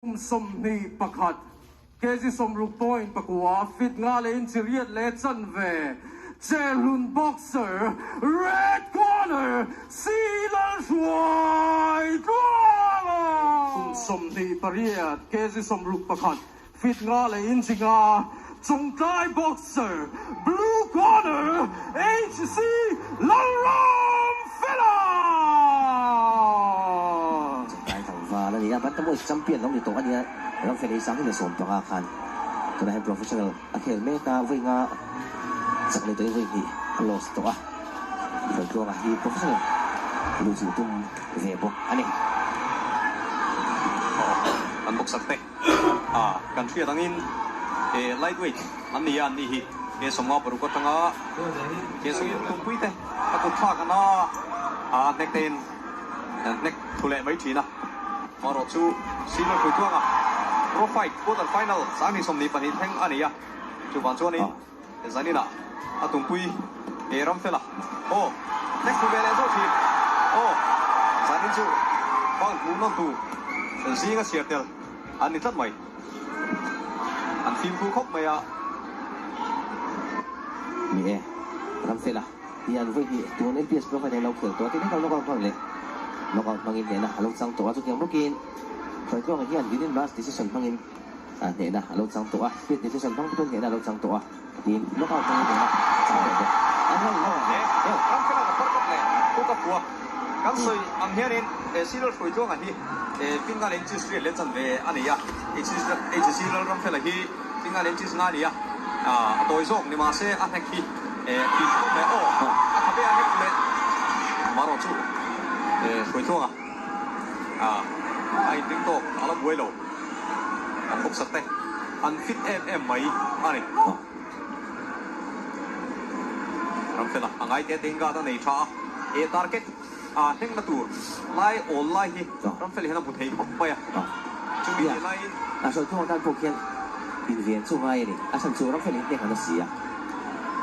Kum 21, kg 60 point pakua, fit nga leh inchi riat leh chanve, Chehlun boxer, red corner, Si Lalhruai Tluanga! Kum 28, kg 61, fit nga leh inchi nga, Chawngtlai boxer, blue corner, HC Lalramfela! Chawngtlai tlangval a ni a, Bantamweight champion lo ni tawh a ni a, Ramfela hi 2015 khan tunah hian professional a khel mek a, vawi nga chak leh tawhin vawi hnih a lost tawh a, Hruaitluanga hi professional luhchilh tum ve bawk a ni. An boxer te. A kan hriat angin he lightweight an ni a an nih hi he 56 atanga he sui tumpui te a kut thlak an a a hnek te in an hnek thu leh mai thin a. Marawh chu Silver Hruitluanga Pro Fight quarter final 2022 thleng a ni a, chuvang chuanin zaninah a tumpui he Ramfela aw hnek thu ve leh zawk thin aw zanin chu bang hmuh nawn tu zinga chhiar tel an ni tlat mai an fimkhur khawp mai a. Ni e, Ramfela hian vawi hnih tun LPS Pro Final lo khel tawh a, tin heng knockout hmang leh knockout hmangin hnehna a lo chang tawh a, chutiang bawkin Hruaitluanga hian unanimous decision hmangin hnehna a lo chang tawh a, split decision hmang te pawhin hnehna a lo chang tawh a. Tin, knockout hmangin hnehna a chang tawh bawk. An lo inlo ang e. Ram felak a phawrh kawp leh uk a pua. Kan sawi ang hianin he Silal Hruaitluanga hi Finga leh inches riat leh chanve a nei a. HC Lalramfela hi Finga leh inches nga a ni a. A tawi zawk ni mahse a hnek hi tih khawp mai a. Aw, a khabe a hnek leh marawh chu Hruaitluanga a inring tawk a la buai lo. An boxer te an fit em em mai a ni. Ramfela a ngai te te in guard a nei tha a, he target a hlengna tur lai awl lai hi Ramfela hian a hmu thei khawp mai a, chumi leh laiin. A sawi thung atan pawh khian inven chu ngai a ni. A chhan chu Ramfela hi hnek an a si a,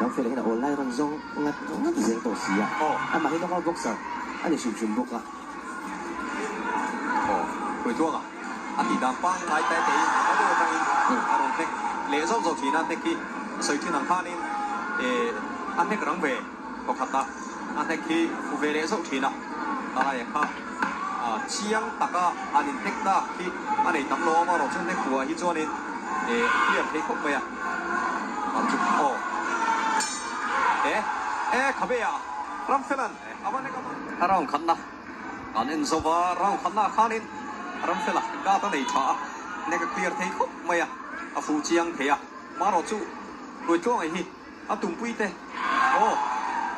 Ramfela hian a awl lai rawn zawng ngat ngat zel tawh si a, amah hi knockout boxer a ni hrim hrim bawk a. Aw, Hruaitluanga a tih dan pangngai te tein a deuh atangin a rawn hnek leh zauh zauh thin a, hnek hi a sawi thin ang khanin a hnek rang ve pakhat a, a hnek hi fu ve leh zauh thin a, talai kha chiang taka an inhnek tak hi a nei tam lo a, amaherawhchu chu hnek fuah hi chuanin clear thei khawp mai a, aw e e khabe ah Ramfelan a va hnek a. A round khatna an en zo va, round khatna ah khanin Ramfela guard a nei tha a, nek a clear thei khawp mai a, a fuh chiang thei a, marawh chu Hruaitluanga hi a tumpui te aw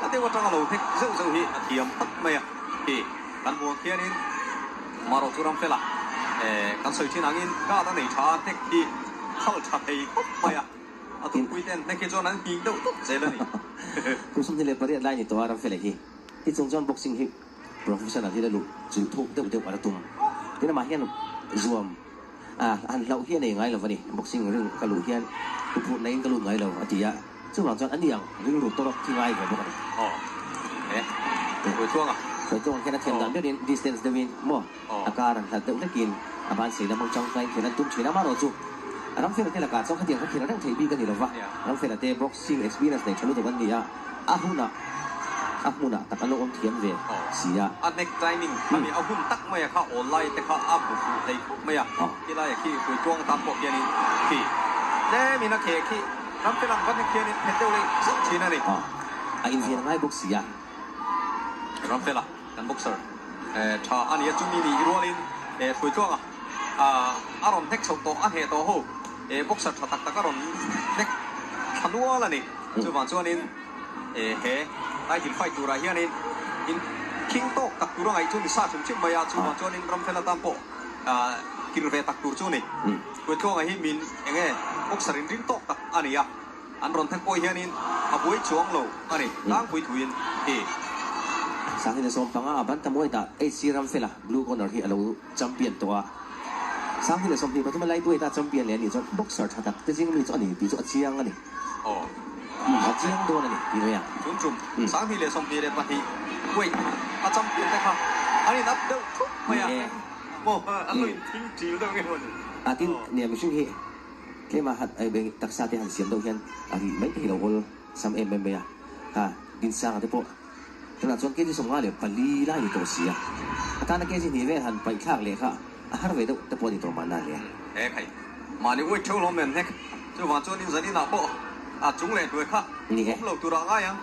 a deuh atanga lo hnek zeuh zeuh hi a thiam tlat mai a, hi kan hmuh ang khianin marawh chu Ramfela kan sawi thin angin guard a nei tha a, hnek hi khal tha thei khawp mai a. A tumpui ten hnek hi chuan an nghing deuh tawp zel a ni. Kum 28 lai ni tawh a Ramfela hi. Ti chung chuan boxing hi professional hi la luh chilh thuk deuh deuh a la tum. Tin amah hian zuam a han hlauh hi a nei ngai lo a ni. Boxing ring ka luh hian huphurh neiin ka lut ngai lo a ti a. Chuvang chuan ani ang rilru tawrh thi ngai ve bawk a ni. Aw e Hruaitluanga. Hruaitluanga hian a thiam dan berin distance deuhin maw a kar an hlat deuh hlekin a ban sei lam ang tangkai khian an tum thin a. Amaherawhchu Ramfela te lakah chuan khatiang kha khirh reng theih bik a ni lova, Ramfela te boxing experience nei tha lutuk an ni a, a hunah a hmunah tak an lo awm thiam ve si a. A neck timing a ni, a hun tak mai a kha awl lai te kha a bu fuh thei khawp mai a, khilai a khi Hruaitluang atan pawh khianin khi tlemin a kheh khi Ramfela'n va hnek khianin phet deuh leh zauh thin a ni. A invian ngai bawk si a. Ramfela kan boxer tha a ni a, chumi ni rualin Hruaitluanga a rawn hnek chhoh tawh, a hneh tawh ho boxer tha tak tak a rawn hnek thla nual a ni. Chuvang chuanin he title fight turah hianin in khing tawk tak tur a ngaih chu ni sa hrim hrim mai a, chuvang chuanin Ramfela tan pawh kir ve tak tur chu a ni. Hruaitluanga hi min enge boxer in ring tawk tak a ni a. An rawn hnek pawh hianin a buai chuang lo a ni tlangpui thuin hi. 2015 a Bantamweight ah HC Ramfela Blue Corner hi a lo champion tawh a. 2023 a Lightweight a champion leh a nih chuan boxer tha tak te zing mi chu a ni tih chu a chiang a ni. Aw. A chiang dawn a ni tih mai ang. Tun tum 2022 weight a champion te kha an in up deuh thup mai a. Maw an lo in thing ṭil deuh nge maw ni. A tin, nia mihring hi tlema han taksa te han siam deuh hian a rih mai te hi lo awl sam em em mai a. Ha, Dinsanga te pawh tunah chuan kg 54 lai ni tawh si a, a tana kg hnih vel han paih thlak leh kha a har ve deuh te pawh a ni tawh mahna le. He khai, mahni uai theuh lawm nen hnek, chuvang chuan in zanin ah pawh a chung leh hnuai kha awm lo tur ah ngai ang,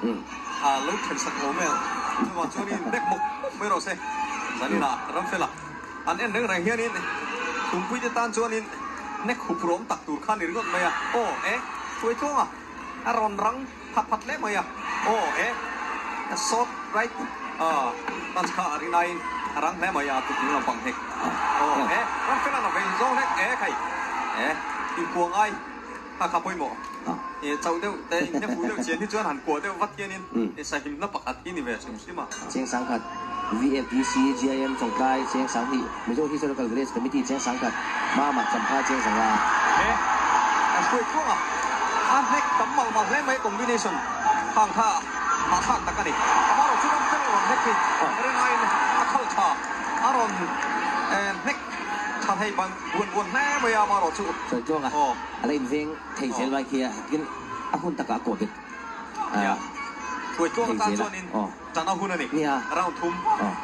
a lo then sak lo mai ang, chuvang chuan in hnek mawk mawk mai rawh se, zanin ah ram fel a an en reng reng hian in tumpui te tan chuan in hnek hup rawm tak tur kha a ni ringawt mai a, aw e, hruai tluang a, a rawn rang. Phat phat hle mai a. Aw e short right punch kha a rin aiin a rang hle mai a tut ding lampang hek. Aw e ram fel an a vei zawng hlek e khai e inkuah ngai kha kha pawimawh e chauh deuh te inhne fuh deuh chian hi chuan han kuah deuh vat hianin e sahimna pakhat hi ni ve hrim hrim a. Cheng Sangkhat, VFDC, GIM, Chawngtlai, Cheng Sanghnih, Mizo Historical Village Committee, Cheng Sangkhat, Mama, Champha, Cheng Sanga. He an hruai tluang a, a hnek tam mal mal hle mai combination hang kha hahthlak tak a ni. Amaherawh chu ram fel rawn hnek hi rinaiin a khal tha, a rawn hnek tha thei ban buan buan hle mai a amaherawh chu. Hruai tluang a, a la inveng thei zel mai khi a, tin a hun takah a kawh bet. Nia, hruai tluang atan chuanin tan a hun a ni. Round thum,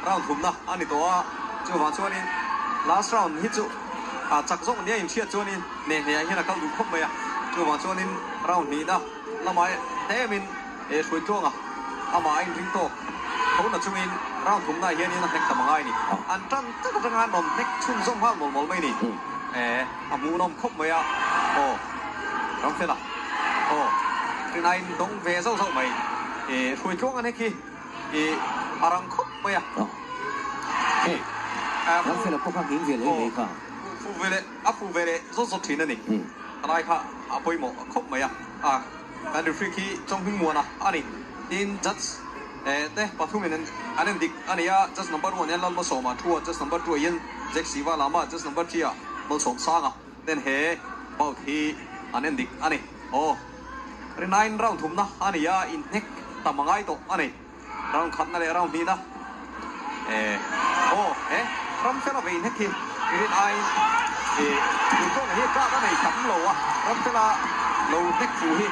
round thumna a ni tawh a, chuvang chuanin last round hi chu a chak zawk nia inhriat chuanin hneh hnehah hian a kal duh khawp mai a. Chuvang chuanin round hnihna lamah tlemin hruai tluanga amah a inring tawk tho na chungin round thumnaah hianin a hnek tam a ngai a ni. An tan tak atanga an rawn hnek chhunzawm nghal mawlh mawlh mai a ni. A hmuhnawm khawp mai a, aw Ramfela aw rinaiin dawng ve zauh zauh mai i hruai tluang a nek hi i a rang khawp mai a. Hei Ramfela pawh kha nghing ve lo mai kha. Fu ve leh a fu ve leh zawt zawt thin a ni. Alai kha a pawimawh khawp mai a, a kan referee khi Chawnghming Muana a ni. Tin judge te pathumin an en dik a ni a, judge number one hian Lalmasawma thu a, judge number two ah hian Jack Siva Lama, judge number three ah Malsawm Sanga ten he bout hi an en dik a ni. Aw, rinaiin round thumna a ni a, inhnek tam a ngai tawh a ni. Round khatna leh round hnihna aw he ram fela ve inhnek hi rinaiin Kulkawnga hi guard a nei tam lo a, ram fela lo hnek fu hi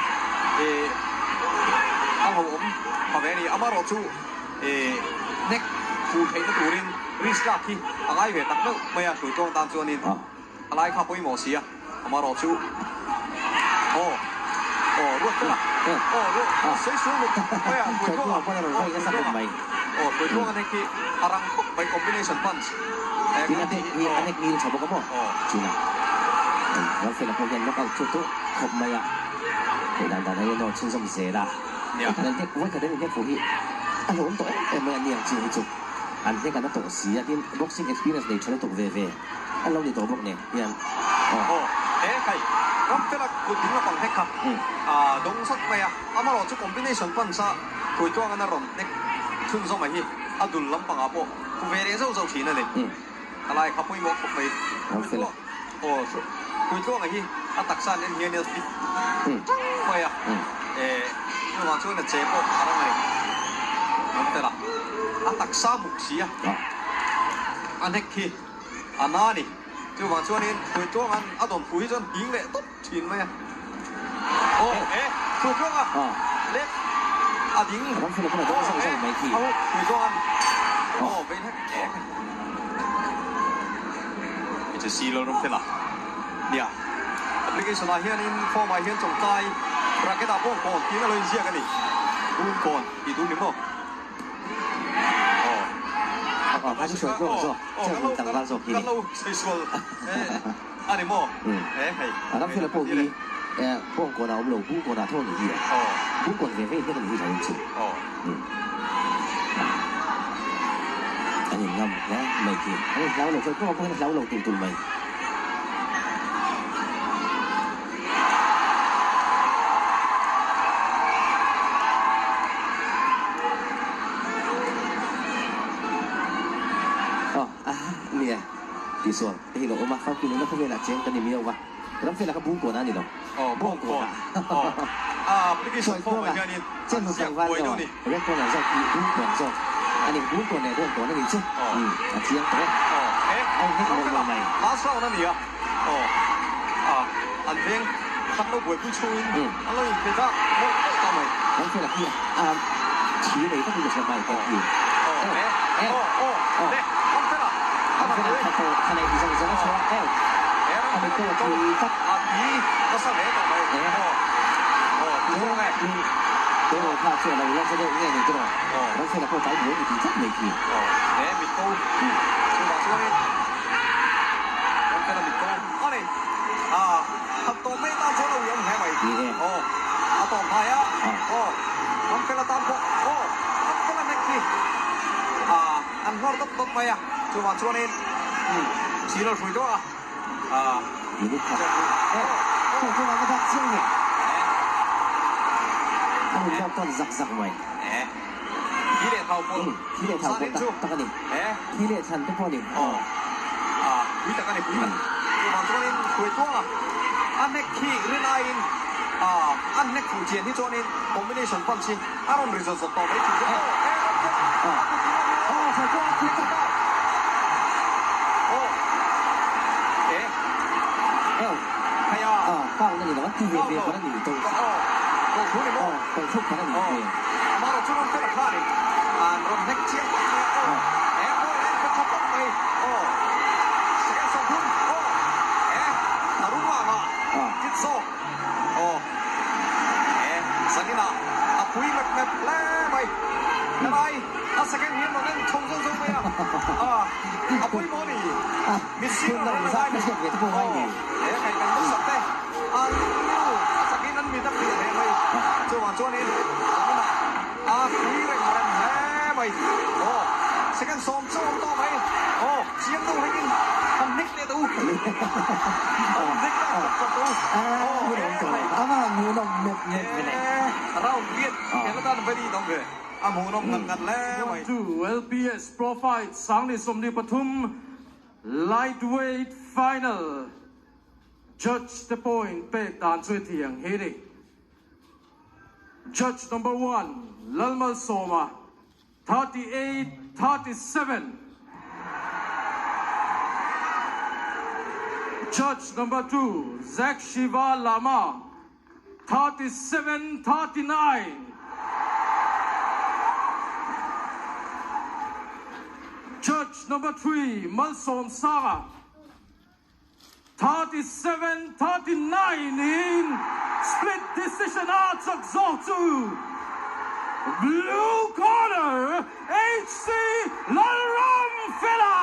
a hlauhawm pha ve a ni. Amaherawhchu hnek fu theihna turin risk lak hi a ngai ve tak meuh mai a, Hruaitluang tan chuanin a lai kha pawimawh si a, amaherawhchu aw aw ruat fela aw ruat sawi sual lut mai a, Hruaitluanga aw Hruaitluanga aw Hruaitluanga hnek hi a rang khawp mai combination punch Tin a hnek hi a hnek ngil tha bawk a maw thin a, Ramfela pawh hian knockout chu tur khawp mai a, hei dan dan aiin aw chhunzawm zel a, vawikhat an hnek vawikhat an inhnek fuh hi a hlauhawm tawh em em mai a niang chin hi chu an hnek an a tawh si a, tin boxing experience nei tha lutuk ve ve an lo ni tawh bawk nen hian aw. Aw he khai Ramfela kut ding lampang hnek kha a dawng sat mai a, amaherawh chu combination punch a Hruaitluangan a rawn hnek chhunzawm a hi a dul lampangah pawh Pu ve leh zauh zauh thin a ni. A lai kha pawimawh khawp mai. Puitluang aw Puitluanga hi a taksa an en hian a fit tang mai a. Chuvang chuan a che pawh a rang a ni. Rawn tel a, a taksa muk si a, a hnek khi a na a ni. Chuvang chuanin Puitluanga'n a dawn phu hi chuan hing leh tawp thin mai a. Aw e Hruaitluanga left a ding aw e a hu Hruaitluanga'n aw vei hlek hlek a ni. HSC Lalramfela nia application ah hianin form ah hian Chawngtlai bracket ah pawh kawn tiin a lo inziak a ni. Bungkawn tih tur ni maw? Aw aw kan lo sawi sual A ni maw? E hei. A ram fela pawh hi Bawngkawn a awm lo, Bungkawn ah tho a nih hi a. Bungkawn ve ve hian a nih hi ka ring chu. An in ngam hle mai khi. An in hlau lo, sawi pawh pawhin a hlau lo tul tul mai. Aw, nia. Tisual, hei lo awm a, Famki nuna khawvelah cheng kan ni miau va, Ramfela kha Bungkawn a ni lo. Aw, Bungkawn. Aw, a application form ah hianin an ziak buai deuh a ni. Red corner zawk hi Bungkawn zawk a ni, Bungkawn leh Bawngkawn a nih chu. Umm, a chiang tawh e. Aw, he Ramfela last round a ni a. Aw a an veng khat lo buaipui chungin an lo inpe dak mawlh mawlh ta mai. Kan fela khi a thi nei takin ka hria mai kan ti. Aw e aw aw le kan fela kan fela kha pawh kha nei zawng zawng a chhuak e a mit pawh a thi tlat. A thi nasa hle tawh mai aw aw ti zawng e. Teraw kha chu a lo la za deuh nge ni tiraw ram fela pawh tlai buai ni ti tlat mai khi. Aw e mit ko chuvang chuanin ram fela mit ko a ni a khat tawh mai tan chuan a ui awm hle mai aw a tawp hnai a aw ram fela tan pawh aw ram fela nek khi a an hlawr dawt dawt mai a chuvang chuanin thil a hrui deuh a a Minute khat aw aw chuvang ka dak chiang nge a rawn hlawk tawn zak zak mai. Thi leh thau pawh Thi leh thau pawh tak tak a ni. Thi leh thlan te pawh a ni. Aw a pui tak a ni pui tak. Chuvang chuanin hruai tuanga a hnek khi rin aiin a a hnek fuh chian hi chuanin combination punch hi a rawn ri zawt zawt tawh mai thin chu aw e rawn keng a a kut in a ni aw hruai tuanga pui tak aw e aw hei a aw kau na ni lo an ti ve ve pawn a ni tawh aw kawh thu ni maw aw kawh thu pawn a ni ve. Amaherawh chu rawn fel a khanin an rawn hnek chiang khawp mai a, aw he pawh hian ka tha khawp mai, aw second 30 aw he a rum vanga kit zawk, aw he zaninah a pui mep mep hle mai, helai a second hian rawn en chho zawk zawk mai a, a pawimawh a ni, mit sir a rawn la ngai ni, aw he kai kan hmasak te. An nu a chakin an mit a fiah hle mai. Chuvang chuanin zaninah a pui reng reng hle mai. Aw, second 10 chu awm tawh mai. Aw, chiang deuh hlekin han hnek leh teh u. Han hnek tak tak tak teh u. Aw, he hei. E, round riat khelh atan very dawm ve. A hmuhnawm ngat ngat hle mai. Two LPS Pro Fight 2023 Lightweight Final. Judge te point pek dan chu hetiang hi ni. Judge number one Lalmalsawma 38 37. Judge number two Zack Shiva Lama 37 39. Judge number three Malsawm Sanga 37 39 in split decision a chak zawk chu Blue Corner HC Lalramfela!